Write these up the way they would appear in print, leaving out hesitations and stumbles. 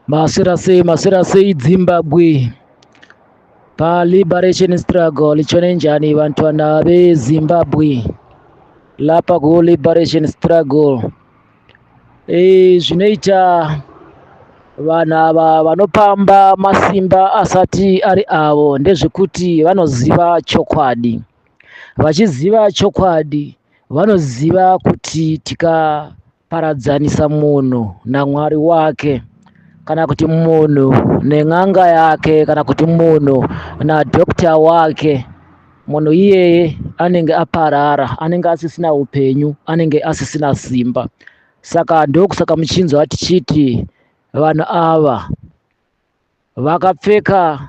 Maswera sei, maswera sei Zimbabwe. Pa liberation struggle litshone njani bantwana beZimbabwe lapha ku liberation struggle. Zvinoita vanhu ava vanopamba masimba asati ari avo ndezvekuti vanoziva chokwadi. Vachiziva chokwadi vanoziva kuti tikaparadzanisa munhu naMwari wake kana kuti munhu nen'anga yake kana kuti munhu nadhokta wake, munhu iyeye anenge aparara, anenge asisina upenyu, anenge asisina simba. Saka ndokusaka muchinzwa tichiti vanhu ava vakapfeka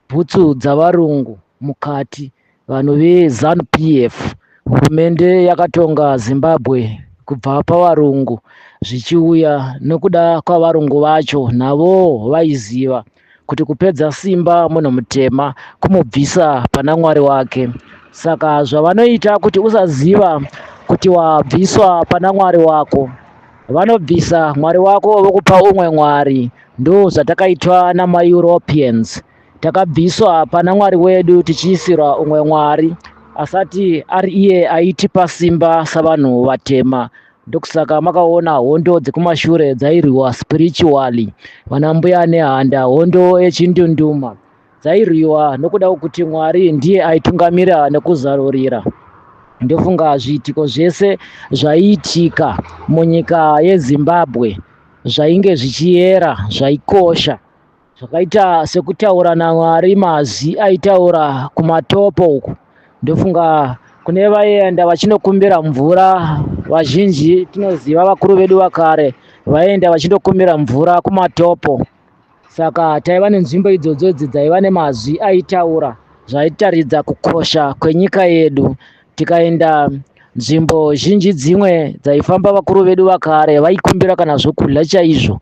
bhutsu dzavarungu mukati, vanhu veZanu PF, hurumende yakatonga Zimbabwe kubva pavarungu zvichiuya nokuda kwavarungu vacho, navowo vaiziva kuti kupedza simba munhu mutema kumubvisa pana Mwari wake. Saka zvavanoita kuti usaziva kuti wabviswa pana Mwari wako, vanobvisa Mwari wako vokupa umwe Mwari. Ndo zvatakaitwa namaEuropeans. Takabviswa pana Mwari wedu tichiisirwa umwe Mwari asati ari iye aitipa simba savanhu vatema. Ndokusaka makaona hondo dzekumashure dzairwiwa spiritually, vana mbuya nehanda, hondo yechindunduma dzairwiwa nokuda kwekuti Mwari ndiye aitungamira nekuzarurira. Ndofunga zviitiko zvese zvaiitika munyika yeZimbabwe zvainge zvichiyera, zvaikosha, zvakaita sekutaura naMwari mazwi aitaura kumatopo uku. Ndofunga kune vaienda vachinokumbira mvura, vazhinji tinoziva vakuru vedu vakare vaienda vachindokumbira mvura kumatopo. Saka taiva nenzvimbo idzodzo idzi dzaiva nemazwi aitaura zvaitaridza kukosha kwenyika yedu. Tikaenda nzvimbo zhinji dzimwe dzaifamba vakuru vedu vakare vaikumbira kana zvokudya chaizvo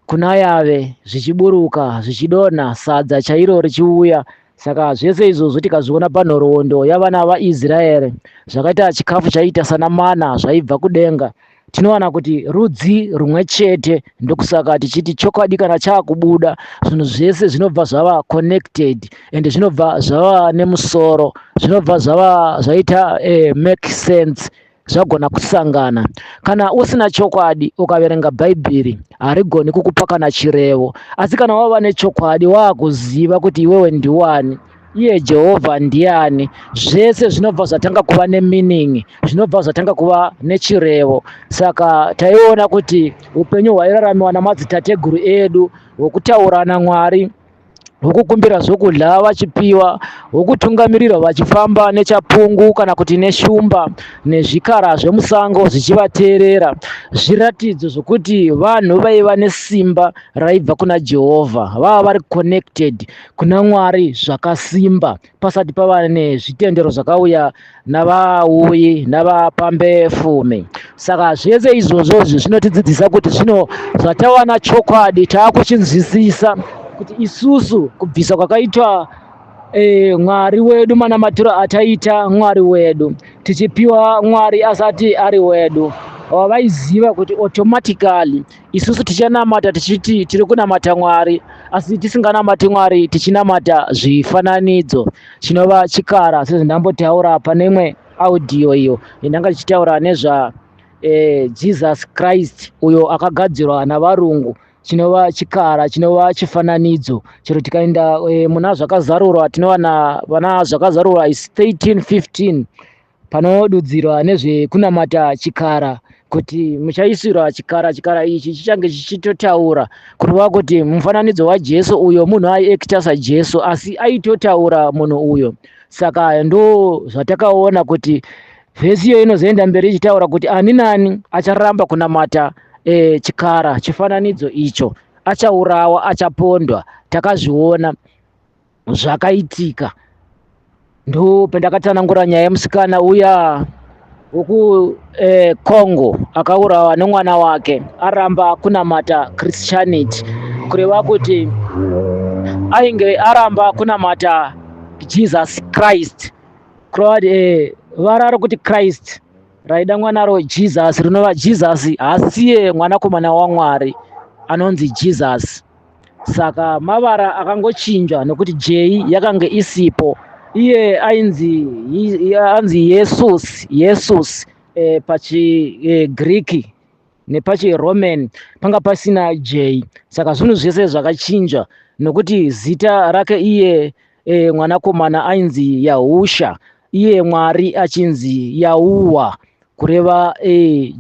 kuna yave zvichiburuka zvichidonha sadza chairo richiuya. Saka zvese izvozvo tikazviona panhoroondo yavana vaIsraeri zvakaita chikafu chaiita sana mana zvaibva kudenga, tinowana kuti rudzi rumwe chete. Ndokusaka tichiti chokwadi kana chaakubuda zvinhu zvese zvinobva zvava connected ende zvinobva zvava nemusoro, zvinobva zvava zvaita make sense, zvagona kusangana. Kana usina chokwadi ukaverenga Bhaibheri harigoni kukupa kana chirevo, asi kana wava nechokwadi waakuziva kuti iwewe ndiwani, iye Jehovha ndiani, zvese zvinobva zvatanga kuva nemeaning, zvinobva zvatanga kuva nechirevo. Saka taiona kuti upenyu hwairaramiwa namadzitateguru edu hwekutaura naMwari, hwekukumbira zvokudya vachipiwa, hwekutungamirirwa vachifamba nechapungu kana kuti neshumba nezvikara zvemusango zvichivateerera, zviratidzo zvokuti vanhu vaiva nesimba raibva kuna Jehovha, vava vari connected kuna Mwari zvakasimba pasati pava nezvitendero zvakauya navauyi navapambefume. Saka zvese izvozvo izvi zvinotidzidzisa kuti zvino zvatawana chokwadi taakuchinzwisisa kuti isusu kubvisa kwakaitwa Mwari wedu, manamatiro ataita Mwari wedu tichipiwa Mwari asati ari wedu, vaiziva kuti automatically isusu tichanamata tichiti tiri kunamata Mwari, asi tisinganamati Mwari, tichinamata zvifananidzo chinova chikara, sezvandambotaura pane imwe audio iyo indanga ndichitaura nezva Jesus Christ uyo akagadzirwa navarungu, chinova chikara, chinova chifananidzo. Chero tikaenda muna Zvakazarurwa tinowana vana Zvakazarurwa is 13:15 panodudzirwa nezvekunamata chikara, kuti muchaisirwa chikara, chikara ichi chichange chichitotaura, kureva kuti mufananidzo waJesu uyo munhu aiekita saJesu asi aitotaura munhu uyo. Saka ndo zvatakaona kuti vhesi iyo inozoenda mberi ichitaura kuti ani nani acharamba kunamata chikara chifananidzo icho achaurawa, achapondwa. Takazviona zvakaitika. Ndo pandakatsanangura nyaya yemusikana uya woku Congo akaurawa nemwana wake aramba kunamata Christianity, kureva kuti ainge aramba kunamata Jesus Christ, kureva kuti vara rokuti Christ raidangwa naro Jesus, rinova Jesus haasiye mwanakomana waMwari anonzi Jesus. Saka mavara akangochinjwa nokuti J yakange isipo. Iye ainzi anzi Yesus, Yesus pachiGreek nepachiRoman panga pasina J. Saka zvinhu zvese zvakachinjwa nokuti zita rake iye mwanakomana ainzi Yahusha, iye Mwari achinzi Yahuwa, kureva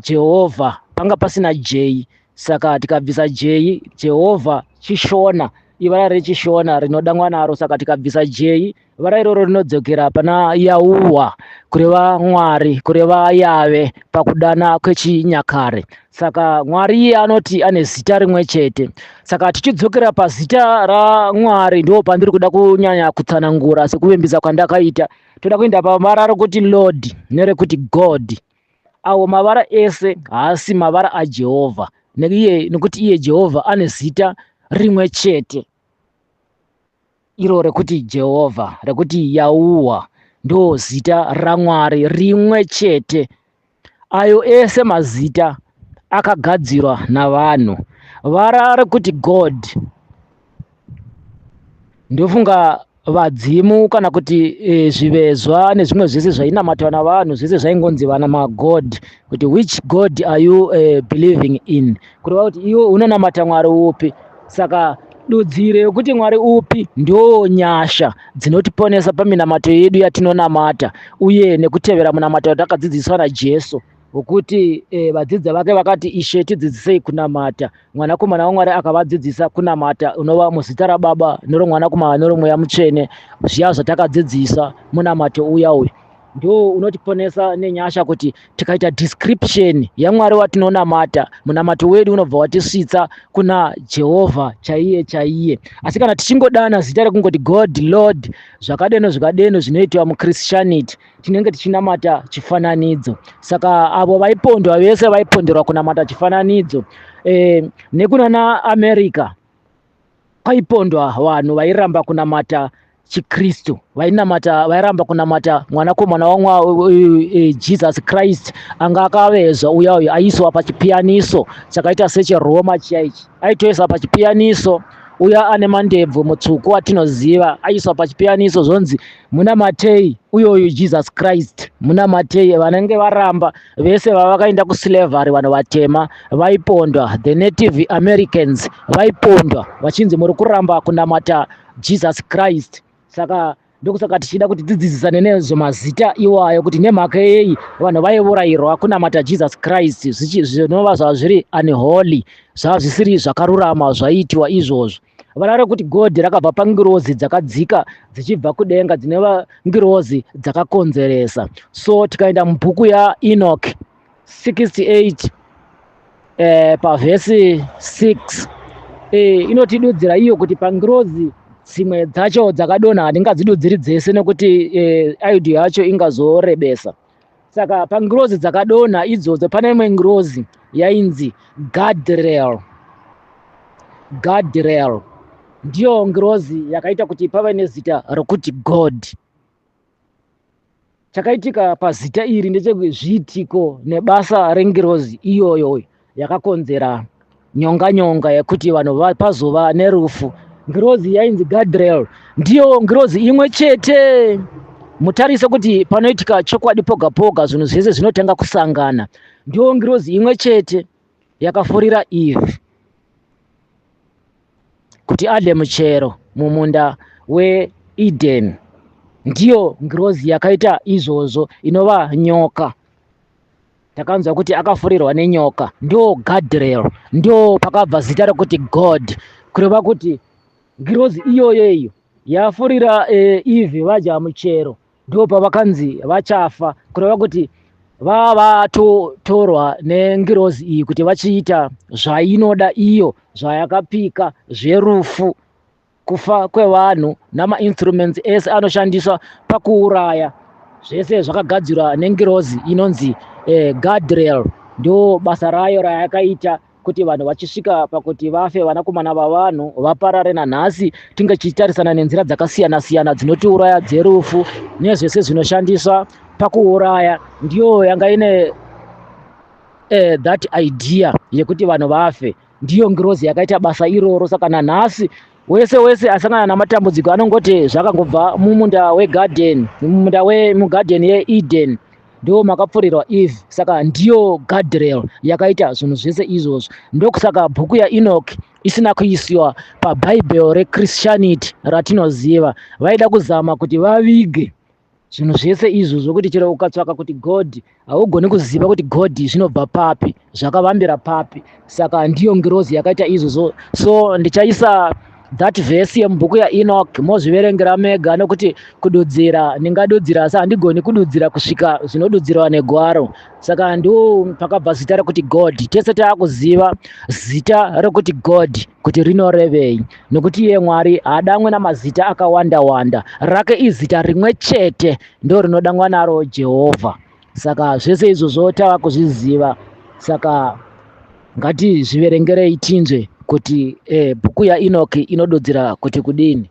Jehovha, panga pasina J. Saka tikabvisa J, Jehovha chiShona, ivara rechiShona rinodangwa naro. Saka tikabvisa J, vara iroro rinodzokera pana Yahuwa, kureva Mwari, kureva Yave pakudana kwechinyakare. Saka Mwari iye anoti ane zita rimwe chete. Saka tichidzokera pazita raMwari, ndo pandiri kuda kunyanya kutsanangura sekuvimbisa kwandakaita. Toda kuenda pavara rokuti Lord nerekuti God. Awo mavara ese haasi mavara aJehovha, nekuti iye Jehovha ane zita rimwe chete, iro rekuti Jehovha, rekuti Yahuwa, ndo zita raMwari rimwe chete. Ayo ese mazita akagadzirwa navanhu. Vara rekuti God, ndofunga vadzimu kana kuti zvivezwa nezvimwe zvese zvainamatwa navanhu, zvese zvaingonzi vana magod, kuti which god are you believing in, kureva kuti iwe unonamata Mwari upi. Saka dudziro yekuti Mwari upi ndo nyasha dzinotiponesa paminamato yedu yatinonamata, uye nekutevera munamato watakadzidziswa naJesu, wekuti vadzidzi vake vakati, "Ishe, tidzidzisei kunamata." Mwanakomana waMwari akavadzidzisa kunamata, unova muzita raBaba noromwanakomana noromweya Mutsvene. Zviya zvatakadzidzisa, munamato uya uyu ndo unotiponesa nenyasha, kuti tikaita description yaMwari watinonamata, munamato wedu unobva watisvitsa kuna Jehovha chaiye chaiye. Asi kana tichingodana zita rekungoti God, Lord, zvakadeno zvakadeno zvinoitwa muChristianity, tinenge tichinamata chifananidzo. Saka avo vaipondwa vese vaiponderwa kunamata chifananidzo. Nekunana America kwaipondwa vanhu vairamba kunamata chiKristu, vainamata, vairamba kunamata mwanakomana wamwa Jesus Christ anga akavezwa uya uyu, aiswa pachipiyaniso chakaita secheRoma chiya ichi. Aitoiswa pachipiyaniso uya ane mandebvu mutsvuku atinoziva, aiswa pachipiyaniso, zvonzi munamatei uyoyu Jesus Christ, munamatei. Vanenge varamba vese vavakaenda kuslavery, vanhu vatema vaipondwa, the Native Americans vaipondwa vachinzi muri kuramba kunamata Jesus Christ. Saka ndokusaka tichida kuti tidzidzisane nezvemazita iwayo, kuti nemhaka yei vanhu vaiurayirwa kunamata Jesus Christ, zvinova zvazviri unholy, zvava zvisiri zvakarurama zvaiitiwa izvozvo. Vara rekuti God rakabva pangirozi dzakadzika dzichibva kudenga, dzinova ngirozi dzakakonzeresa. So tikaenda mubhuku yaEnoch 68 pavhesi 6, inotidudzira iyo kuti pangirozi dzimwe dzacho dzakadonha, handingadzidudziri dzese nekuti audio yacho ingazorebesa. Saka pangirozi dzakadonha idzodzo pane imwe ngirozi yainzi Gadriel. Gadriel ndiyo ngirozi yakaita kuti pave nezita rokuti God. Chakaitika pazita iri ndechezviitiko nebasa rengirozi iyoyo yakakonzera nyonga nyonga yekuti vanhu pazova nerufu. Ngirozi yainzi Gadriel ndiyo ngirozi imwe chete. Mutarise kuti panoitika chokwadi poga poga, zvinhu zvese zvinotanga kusangana. Ndiyo ngirozi imwe chete yakafurira Eve kuti adye muchero mumunda weEden. Ndiyo ngirozi yakaita izvozvo, inova nyoka. Takanzwa kuti akafurirwa nenyoka, ndo Gadriel, ndo pakabva zita rekuti God, kureva kuti ngirozi iyoyo iyo yafurira Eve vadya muchero, ndo pavakanzi vachafa, kureva kuti vavatotorwa nengirozi iyi kuti vachiita zvainoda iyo, zvayakapika zverufu, kufa kwevanhu, namainstruments ese anoshandiswa pakuuraya, zvese zvakagadzirwa nengirozi inonzi Gadriel. Ndo basa rayo rayakaita kuti vanhu vachisvika pakuti vafe, vanakomana vavanhu vaparare. Nanhasi tinge tichitarisana nenzira dzakasiyana siyana dzinotiuraya, dzerufu nezvese zvinoshandiswa pakuuraya. Ndiyo yanga ine that idea yekuti vanhu vafe. Ndiyo ngirozi yakaita basa iroro. Saka nanhasi wese wese asangana namatambudziko anongoti zvakangobva mumunda wegarden, mumunda wemugarden yeEden, ndo makapfurirwa Eve. Saka ndiyo Gadriel yakaita zvinhu zvese izvozvo. Ndokusaka bhuku yaEnoch isina kuisiwa pabhaibheri rechristianity ratinoziva. Vaida kuzama kuti vavige zvinhu zvese izvo, zvokuti chero ukatsvaka kuti God, haugoni kuziva kuti God zvinobva papi, zvakavambira papi. Saka ndiyo ngirozi yakaita izvozvo. So ndichaisa that verse yemubhuku yaEnoch, mozviverengera mega, nokuti kududzira ndingadudzira, asi handigoni kududzira kusvika zvinodudzirwa negwaro. Saka ndo pakabva zita rekuti God. Tese taakuziva zita rekuti God kuti rinorevei, nokuti iye Mwari haadamwe namazita akawanda wanda. Rake izita rimwe chete, ndo rinodangwa naro, Jehovha. Saka zvese izvozvo tava kuzviziva. Saka ngatizviverengerei tinzwe kuti bhuku yaEnoki inodudzira kuti kudini.